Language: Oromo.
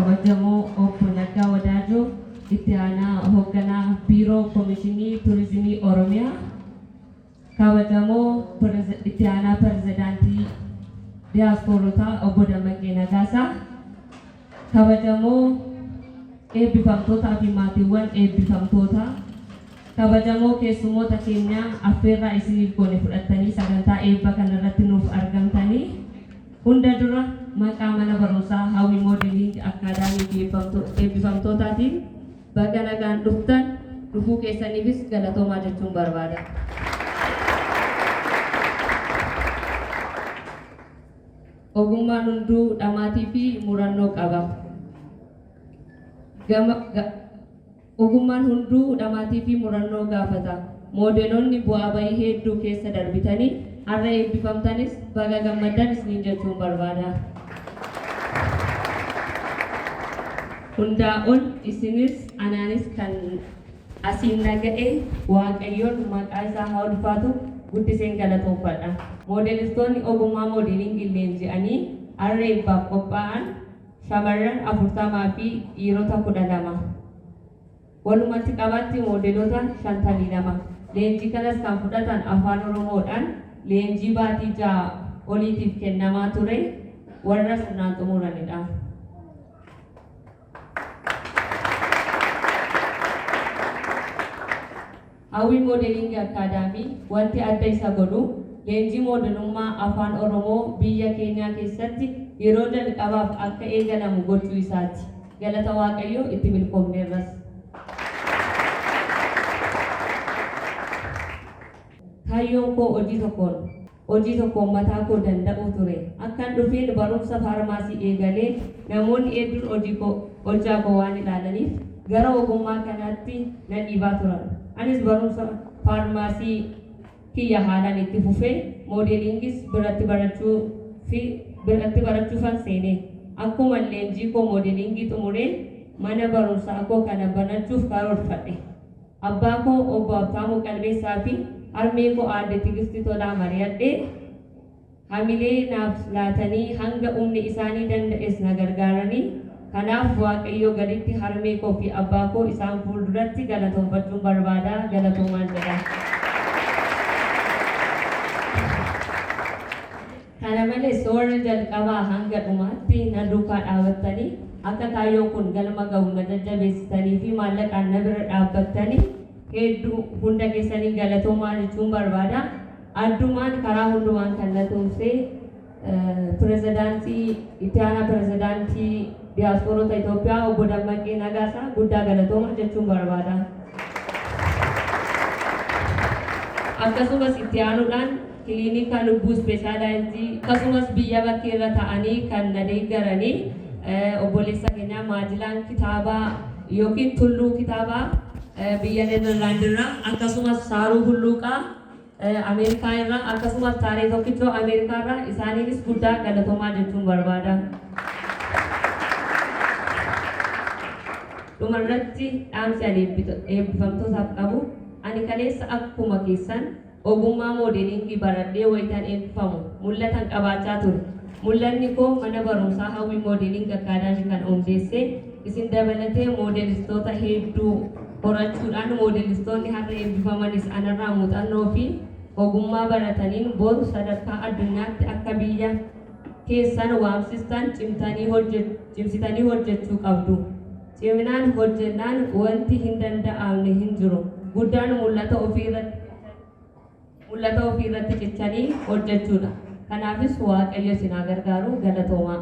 Kabajamoo Obbo Naggaa Wadaajoo, Itti Aanaa Hoogganaa Biiroo Komishinii Turizimii Oromiyaa, Kabajamoo Itti Aanaa Pirezidaantii Diyaasporootaa Obbo Dammaqee Nagaasaa, Kabajamoo eebbifamtootaa fi maatiiwwan eebbifamtootaa, kabajamoo keessummoota keenyaa affeerraa isiniif goone fudhattanii sagantaa eebba kanarratti nuuf argamtanii, hunda dura maqaa mana barumsaa Hawwi Modeling Academy fi eebbifamtootaatiin baga nagaan dhuftan, dhufuu keessaniifis galatoomaa jechuun barbaada. Ogummaan hunduu dhamaatii fi murannoo qaba. Gama, ga, Ogummaan hunduu dhamaatii fi murannoo gaafata. Moodeloonni bu'aa ba'ii hedduu keessa darbitanii har'a eebbifamtanis baga gammaddan isiniin jechuun barbaada. Hundaa ol isinis anaanis kan asiin na ga'e Waaqayyoon maqaa isaa haa ulfaatu guddiseen galatoomfadha. Moodelistoonni ogummaa moodeliingiin leenji'anii har'a eebbaaf qophaa'an shamarran 40 fi dhiirota 12. Walumatti qabaatti moodelota 52. Leenjii kanas kan fudhatan Afaan Oromoodhaan leenjii baatii 6 oliitiif kennamaa ture warra sirnaan xumuranidha. Hawwii Moodeeliingi Akkaadaamii wanti adda isa godhu leenjii moodelummaa Afaan Oromoo biyya keenyaa keessatti yeroo jalqabaaf akka eegalamu gochuu isaati. Galata Waaqayyoo itti milkoofneerras. Kaayyoon koo hojii tokkoon hojii tokkoon mataa koo danda'uu ture. Akkan dhufeen barumsa faarmaasii eegalee namoonni hedduun hojii koo hojjaa koo waan ilaalaniif gara ogummaa kanaatti na dhiibaa turan. Anis barumsa faarmaasii kiyya haalaan itti fufee moodeliingis biratti barachuu fi biratti barachuufan seene. Akkuman leenjii koo moodeliingii xumureen mana barumsaa koo kana banachuuf karoorfadhe. Abbaa koo Obbo Habtaamuu Qalbeessaa fi harmee koo Aadde Tigisti Tolaa mari'adhee hamilee naaf laatanii hanga humni isaanii danda'es na gargaaranii kanaaf Waaqayyoo gaditti harmee koo fi abbaa koo isaan fuulduratti galatoomfachuun barbaada galatoomaan jedha. Kana malees warra jalqabaa hanga dhumaatti na duukaa dhaabattanii akka kaayyoon kun galma gahu na jajjabeessitanii fi maallaqaan na bira dhaabbattanii hedduu hunda keessaniin galatoomaa jechuun barbaada. Addumaan karaa hundumaan kan na tumse pirezidaantii itti aanaa pirezidaantii diyaasporoota Itoophiyaa obbo Dammaqee Nagaasaa guddaa galatoomaa jechuun barbaada. Akkasumas itti aanuudhaan Kiliinika Lubbuu Ispeeshaalaayizii akkasumas biyya bakkeerra ta'anii kan na deeggaranii obboleessa keenya Maajilaan Kitaabaa yookiin Tulluu Kitaabaa biyya Neezerlaand irraa akkasumas Saaruu Hulluuqaa Ameerikaa irraa akkasumas Taaree Tokkichoo Ameerikaa irraa isaaniinis guddaa galatoomaa jechuun barbaada. Dhumarratti dhaamsi ani eebbifamtootaaf qabu ani kaleessa akkuma keessan Ogummaa moodeliingii baradhee wayitan eebbifamu mul'atan qabaachaa ture. Mul'anni koo mana barumsaa Hawwii Modeling Academy kan hundeessee isin dabalatee moodelistoota hedduu horachuudhaan moodelistoonni har'a eebbifamanis anarraa muuxannoo fi ogummaa barataniin boru sadarkaa addunyaatti akka biyya keessan waamsistan cimsitanii hojjechuu qabdu. Ciminaan hojjennaan wanti hin danda'amne hin jiru. Guddaan mul'ata ofii irratti mul'ata ofii irratti cichanii hojjechuudha. Kanaafis Waaqayyo isin haa gargaaru. Galatoomaa.